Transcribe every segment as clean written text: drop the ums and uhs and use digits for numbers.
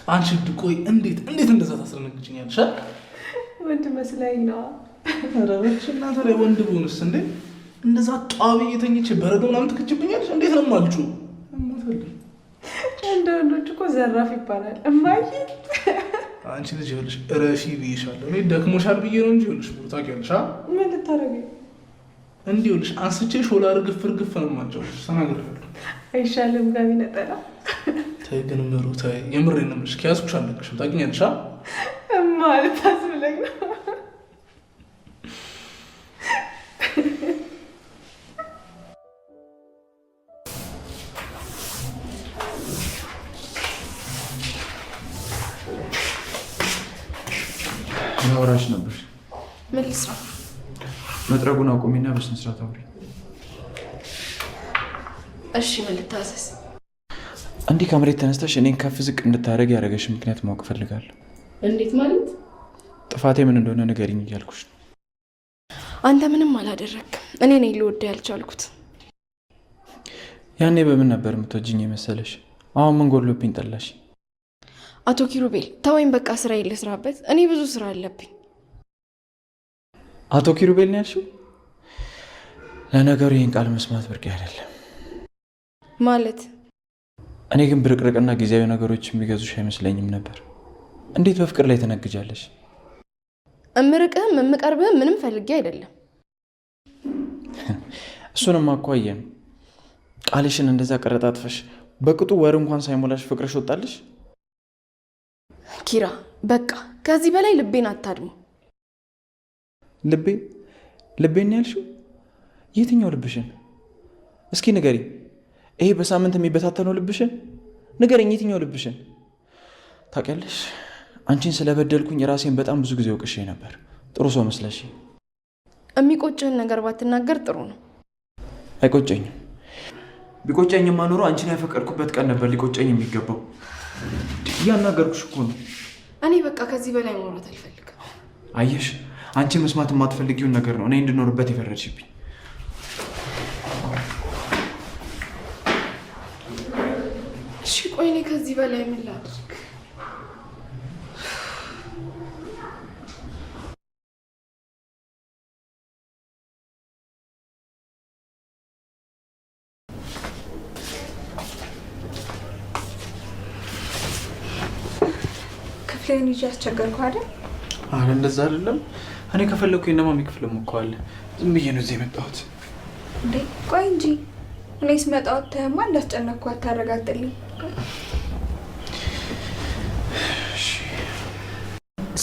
አንቺ ቆይ እንዴት እንዴት እንደዛ ታስደነግጭኛለሽ? ወንድ መስለኝ ነው። ኧረ እባክሽ እናንተ ላይ ወንድ ብሆንስ እንዴ እንደዛ ጧቢ እየተኝቼ በረዶ ምናምን ትክችብኛለሽ? እንዴት ነው የማልጩ? እንደ ወንዶች እኮ ዘራፍ ይባላል። እማዬ አንቺ ልጅ ይኸውልሽ እረፊ ብዬሻለሁ። እኔ ደክሞሻል ብዬ ነው እንጂ ይኸውልሽ ብሩ ታውቂያለሽ። ምን ልታደርገኝ? እንዲህ ይኸውልሽ አንስቼ ሾላ እርግፍ እርግፍ ነው የማጫወትሽ። ተናግሬያለሁ። አይሻልም ጋቢ ነጠላ። ተይ ግን ምሩ ተይ፣ የምሬን ነው የምልሽ። ከያዝኩሽ አልለቅሽም። ታውቂኛለሽ። እማ ልታስብለኝ ነው። ላወራሽ ነበር። ምን ልስራ? መጥረጉን አቁሚና በስነ ስርዓት አውሪ። እሺ ምን ልታዘዝ? እንዲህ ከመሬት ተነስተሽ እኔን ከፍ ዝቅ እንድታደርግ ያደረገሽ ምክንያት ማወቅ እፈልጋለሁ። እንዴት ማለት? ጥፋቴ ምን እንደሆነ ንገሪኝ እያልኩሽ ነው። አንተ ምንም አላደረግክም። እኔ ነኝ ልወድህ ያልቻልኩት። ያኔ በምን ነበር የምትወጂኝ የመሰለሽ? አሁን ምን ጎድሎብኝ ጠላሽ? አቶ ኪሩቤል ተወኝ፣ በቃ ስራዬን ልስራበት። እኔ ብዙ ስራ አለብኝ። አቶ ኪሩቤል ነው ያልሽው? ለነገሩ ይህን ቃል መስማት ብርቅ አይደለም። ማለት? እኔ ግን ብርቅርቅና ጊዜያዊ ነገሮች የሚገዙሽ አይመስለኝም ነበር። እንዴት በፍቅር ላይ ተነግጃለሽ? እምርቅህም እምቀርብህም ምንም ፈልጌ አይደለም። እሱንም አኳየን ቃልሽን እንደዛ ቀረጣጥፈሽ በቅጡ ወር እንኳን ሳይሞላሽ ፍቅርሽ ወጣልሽ። ኪራ በቃ ከዚህ በላይ ልቤን አታድሙ። ልቤ ልቤን ያልሽው የትኛው ልብሽን? እስኪ ንገሪኝ። ይሄ በሳምንት የሚበታተነው ልብሽን ንገሪኝ፣ የትኛው ልብሽን? ታውቂያለሽ፣ አንቺን ስለበደልኩኝ ራሴን በጣም ብዙ ጊዜ ወቅሼ ነበር። ጥሩ ሰው መስለሽ። የሚቆጭህን ነገር ባትናገር ጥሩ ነው። አይቆጨኝም። ቢቆጨኝማ ኖሮ አንቺን ያፈቀድኩበት ቀን ነበር ሊቆጨኝ የሚገባው። እያናገርኩሽ እኮ ነው። እኔ በቃ ከዚህ በላይ ማውራት አልፈልግም። አየሽ፣ አንቺ መስማት የማትፈልጊውን ነገር ነው እኔ እንድኖርበት የፈረድሽብኝ። እሺ ቆይ እኔ ከዚህ በላይ ምን ላድርግ? ክፍሌን ይዤ አስቸገርኩህ አይደል? አረ እንደዛ አይደለም። እኔ ከፈለኩ የነማሚ ክፍልም እኮ አለ። ዝም ብዬ ነው እዚህ የመጣሁት። እንዴ ቆይ እንጂ እኔ ስመጣ ወጥተህማ እንዳስጨነቅኩህ አታረጋግጥልኝ።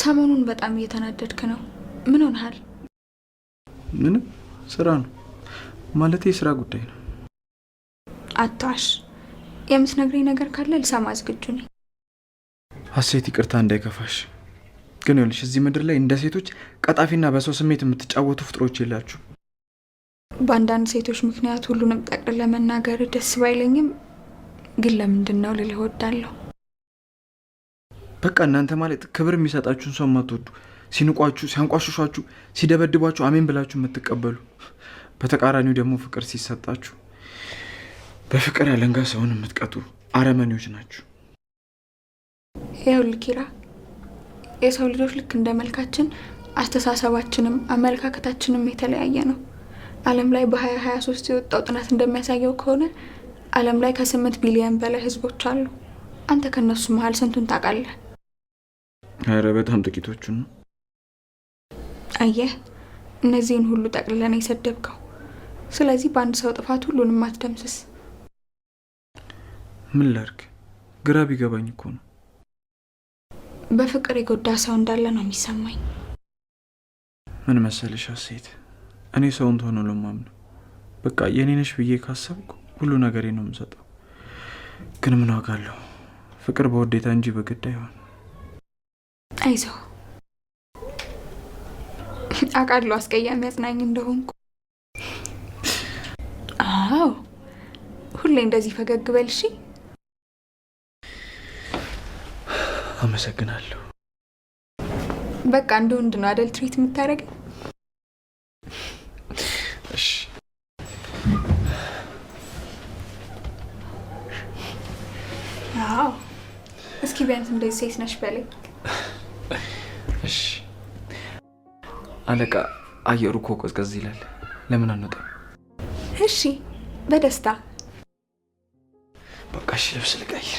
ሰሞኑን በጣም እየተናደድክ ነው። ምን ሆነሃል? ምንም፣ ስራ ነው ማለቴ የስራ ጉዳይ ነው። አትዋሽ። የምትነግረኝ ነገር ካለ ልሰማ ዝግጁ ነኝ። ሀሴት ይቅርታ እንዳይከፋሽ፣ ግን ይኸውልሽ እዚህ ምድር ላይ እንደ ሴቶች ቀጣፊና በሰው ስሜት የምትጫወቱ ፍጥሮች የላችሁ። በአንዳንድ ሴቶች ምክንያት ሁሉንም ጠቅልለህ ለመናገር ደስ ባይለኝም ግን ለምንድን ነው ልልህ እወዳለሁ። በቃ እናንተ ማለት ክብር የሚሰጣችሁን ሰው የማትወዱ፣ ሲንቋችሁ፣ ሲያንቋሽሿችሁ፣ ሲደበድቧችሁ አሜን ብላችሁ የምትቀበሉ፣ በተቃራኒው ደግሞ ፍቅር ሲሰጣችሁ በፍቅር አለንጋ ሰውን የምትቀጡ አረመኔዎች ናችሁ። ይኸውልህ ኪራ፣ የሰው ልጆች ልክ እንደ መልካችን አስተሳሰባችንም አመለካከታችንም የተለያየ ነው። ዓለም ላይ በ2023 የወጣው ጥናት እንደሚያሳየው ከሆነ ዓለም ላይ ከ8 ቢሊዮን በላይ ህዝቦች አሉ። አንተ ከነሱ መሀል ስንቱን ታውቃለህ? ኧረ በጣም ጥቂቶቹን ነው። አየህ፣ እነዚህን ሁሉ ጠቅልለን የሰደብከው። ስለዚህ በአንድ ሰው ጥፋት ሁሉንም አትደምስስ። ምን ላድርግ? ግራ ቢገባኝ እኮ ነው። በፍቅር የጎዳ ሰው እንዳለ ነው የሚሰማኝ። ምን መሰለሽ ሀሴት፣ እኔ ሰውን ትሆነ ለማምነው በቃ የኔ ነሽ ብዬ ካሰብኩ ሁሉ ነገሬ ነው የምሰጠው። ግን ምን ዋጋ አለው? ፍቅር በውዴታ እንጂ በግድ አይሆን። አይዞህ፣ አውቃለሁ አስቀያሚ አጽናኝ እንደሆንኩ። አዎ ሁሌ እንደዚህ ፈገግ በል እሺ። አመሰግናለሁ። በቃ እንደ ወንድ ነው አይደል ትሪት የምታደርገኝ? እሺ። አዎ እስኪ ቢያንስ እንደዚህ ሴት ነሽ በለኝ። እሺ አለቃ፣ አየሩ እኮ ቀዝቀዝ ይላል። ለምን አንወጣም? እሺ በደስታ። በቃ እሺ፣ ልብስ ልቀይር።